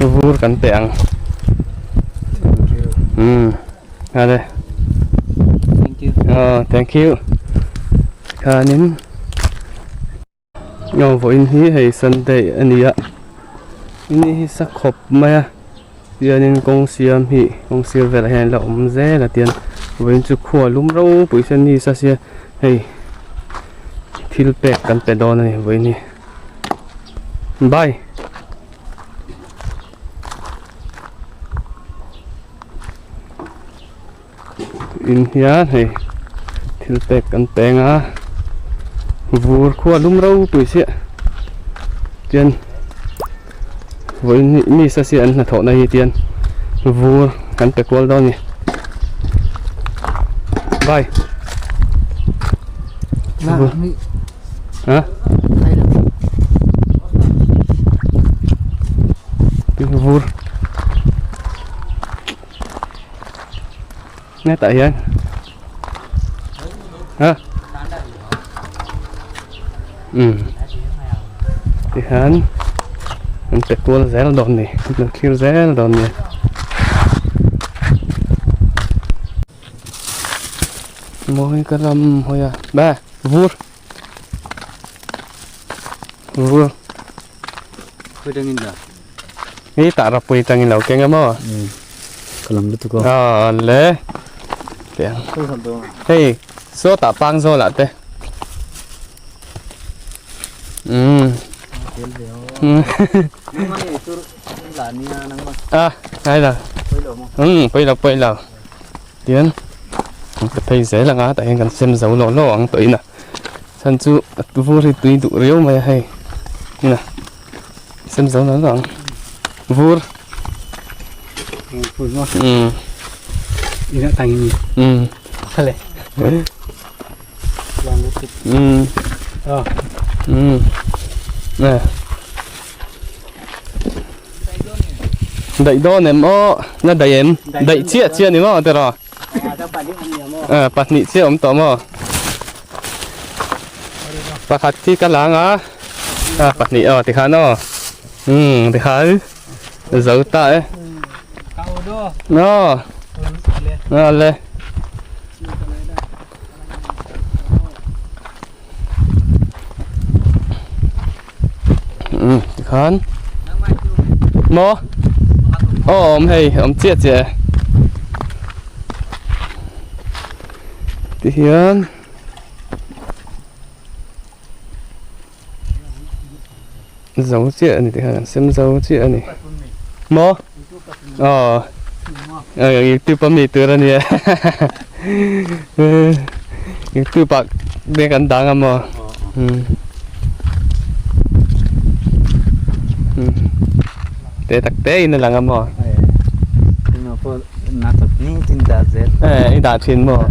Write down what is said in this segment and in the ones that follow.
Vur kan pe ang. Um ale. Thank you. Oh, thank you. Khanin Aw vawiin hi hei Sunday a ni a ni hi sa khawp mai a tianin kawng siam hi kawng sir velah hian a la awm zel a tian vawiin chu khua lum ropui se ni sa sia hei thil pek kan pe dawn a ni vawiin hi bye. In hian hei thil pek kan peng a vur khua lum ropui chiah tian vawiin hi mi sa si an hnathawh na hi tian vur kan pe kual dawn a ni bye ha vur. Hetah hian ha umm tihian an pe kual zel dawn ni an lo thlir zel dawn ni mawi ka lam hawi a ba vur vur Ni tah rapui tangin lo keng emaw? Ka lam lutuk aw. Aw le. Tiang. Hei, saw tah pang zawl ah te. Um. A, ngai lo. Um, pui lo pui lo. Tian ka phei zel anga tah hian kan sem zo lawh lawh ang tawh in a. Chhan chu vur hi tui duh riau mai a hei. Ina. Sem zo lo ang vur um um um um nè daih dawn em aw na daih em daih chiah chiah ni maw tiraw pahnih chiah awm tawh maw. Pakhat khi ka lang a a pahnih aw tikhan aw umm tikhan zo ta e aw aw le umm tikhan maw aw awm hei awm chiah chiah e. Tihian zo chiah a ni tihian an sem zo chiah a ni maw aw youtube a mi tur a nia youtube ah te kan dang a maw te tak te in a lang a maw. Eh i dah thin maw?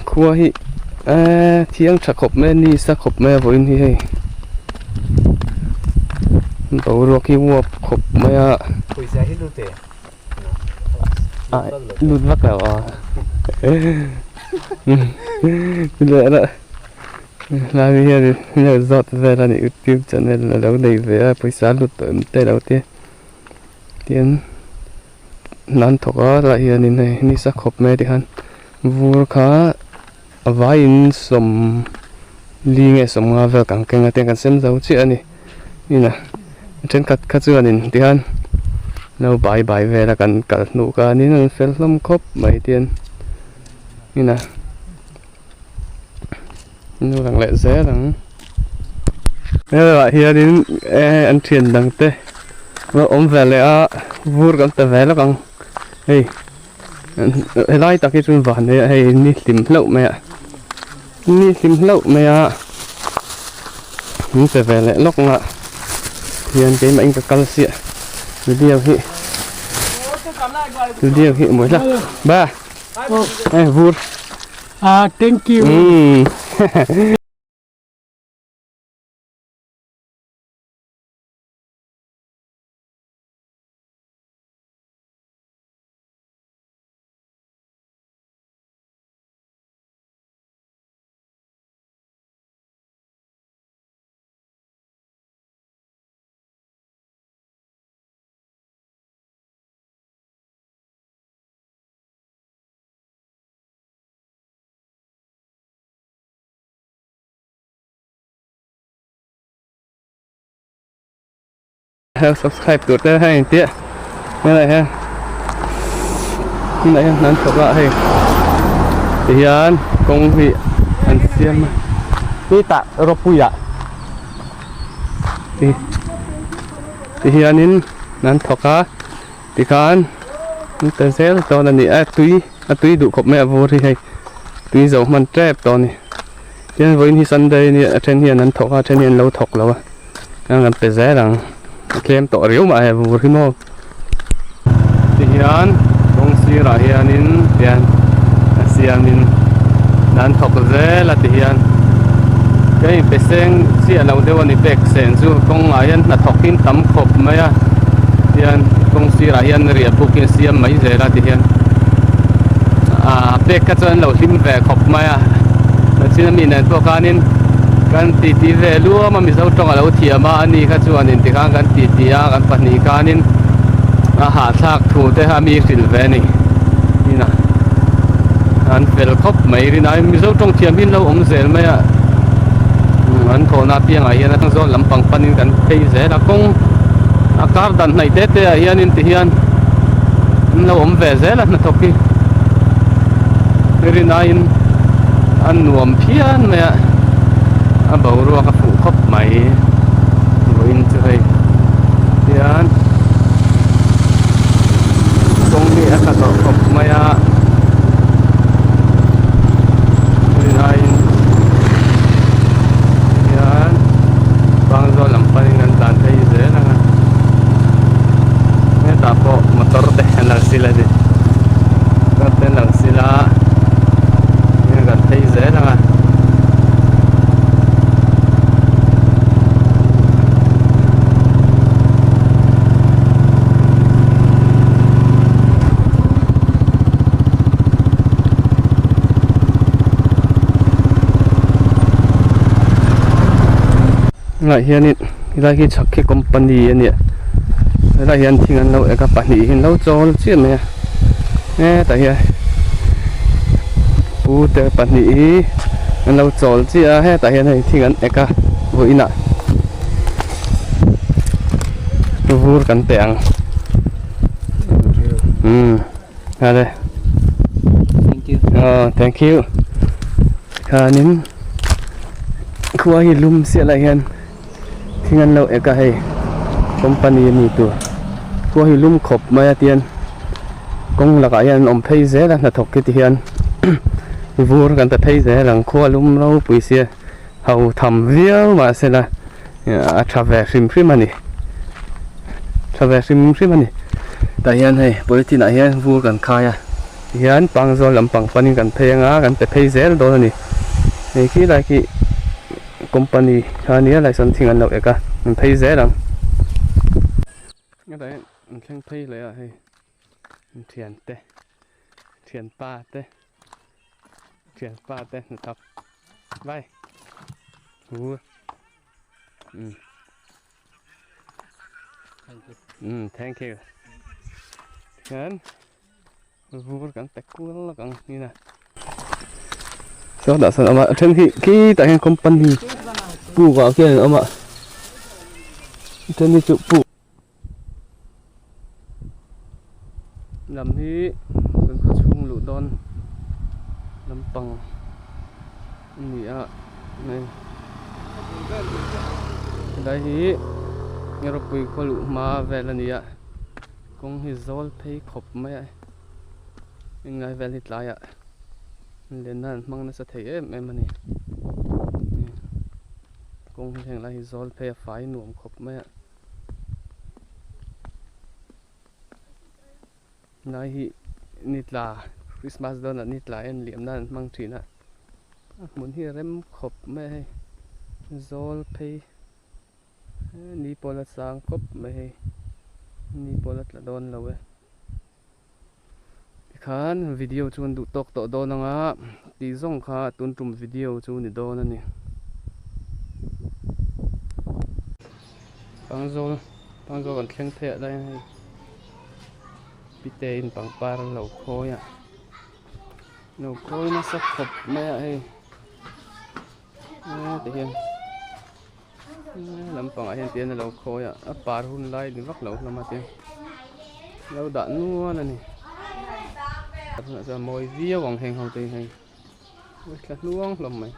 Khua hi eh thiang tha khawp mai a ni sa khawp mai a vawiin hi hei boruak hi uap khawp mai a. Lut vak lo aw Lai mi hian in lo zawt vel a ni youtube channel a lo nei ve a pawisa lut tawh em te lo ti tin hna an thawk a lai hianin hei nisa khawp mai a tikhan vur kha a vaiin sawm li nge sawmnga vel kan keng a tiang kan sem zo chiah a ni ina thenkhat kha chuanin tikhan lo bai bai vel a kan kal hnu khanin an fel hlawm khawp mai tian ina. Nu lang leh zel ang helaiah hianin eh an thian dang te lo awm ve leh a vur kan pe ve lawk ang hei helai tak hi chu van nei a hei ni hlim hlauh mai a ni hlim hlauh mai a min pe ve leh lawk ang a hian keimah in ka kal siah video hi video hi mawi hlak ba eh vur. Ah, thank you. Mm. Heo subscribe tur te hei tia helai hian tunah hian hnan thawk a hei ti hian kawng hi an siam a ti tah rawpui ah ti ti hianin an thawk a tikhan an pe zel dawn a ni a tui a tui duh khawp mai a vur hi hei tui zo hman tep tawh a ni. Tin vawiin hi Sunday ania a then hian an thawk a a then hian an lo thawk lo a an rawn pe zel ang a tlem tawh riau mah he vur hi maw tihian kawng sirah hianin tian a siamin an thawk zel a tihian ka inpe seng chiah lo deuh a ni pek sen chu kawngah hian hnathawk in tam khawp mai a tian kawng sirah hian riah buk hi a siam mai zel a tihian ah pek kha chuan an lo hlim ve khawp mai a. China mi nen pawh khanin kan titi ve luam a Mizo tawng a lo thiam a ani kha chuan inti khan kan titi a kan pahnih khanin a hahthlak thu te kha mi hrilh ve a ni ina an fel khawp mai rin a Mizo tawng thiam hi an lo awm zel mai a an thawhna apiangah hian a zawn lampang panin kan phei zel a kawng a kar dan hnaih te te ah hianin ti hian an lo awm ve zel a hnathawk hi rinaiin a nuam phian mai a a boruak a fuh khawp mai vawiin chu hei hian kawng hi a tha tawh khawp mai a rinaiin hian Pangzawl lam panin an tlan phei zel ang a hetah pawh motor te an lo sil a ni motor te an lo sil a heng kan phei zel ang a. Tunah hianin helai hi chhakhi company a nia helai hian thing an lo ek a pahnih hi an lo chawl chiah mai a hetah hian pu te pahnih hi an lo chawl chiah a hetah hian hei thing an ek a vawiinah vur kan pe ang umm hale thank you aw thank you khanin. Khua hi lum siah lai hian thing an lo ek a hei company a ni tur khua hi lum khawp mai a tian kawng lakah hian an awm phei zel a hnathawk khi ti hian vur kan ta phei zel ang khua lum ropui sia ho tham viau mahse la a tha ve hrim hrim a ni tha ve hrim hrim a ni tah hian hei polythene ah hian vur kan khai a. Tihian Pangzawl lampang panin kan phei anga kan pe phei zel dawn a ni. Hei khi lai khi company kha a nia lai sawn thing an lo ek a an phei zel ang. Hetah hian an thleng phei leh a hei thian te thianpa te thianpa te hnathawk vai hu umm. Umm thank you hian vur kan pe kual lawk ang hmina saw dah sawn awm a a then hi khitah hian company puk ah khian an awm a a then hi chu puk lam hi kan khaw chhung luh dawn lampang a ni a hei helai hi rawpui khaw luh hma vel a ni a kawng hi zawl phei khawp mai a englai vel hi tlaiah lenna an hmang nasa thei em em a ni kawng hi heng lai hi zawl phei a fai nuam khawp mai a. Lai hi ni tla Christmas dawnah ni tla en liam nan an hmang thin a a hmun hi a rem khawp mai a hei zawl phei ni pawh la chang khawp mai hei ni pawh la tla dawn lo e tikhan video chu an duh tawk tawh dawn ang a tih zawng kha tun tum video chu ni dawn a ni. Pangzawl pangzawl kan thleng phei ah lai hian hei pite in pangpar an lo khawi a lo khawi nasa khawp mai a hei heti hian. Lampangah hian tian a lo khawi a a par hun lai ni vak lo hlawm a tiang lo dah nual a ni tunah chuan mawi viau ang heng ho te hi hei thla hnuang hlawm mai.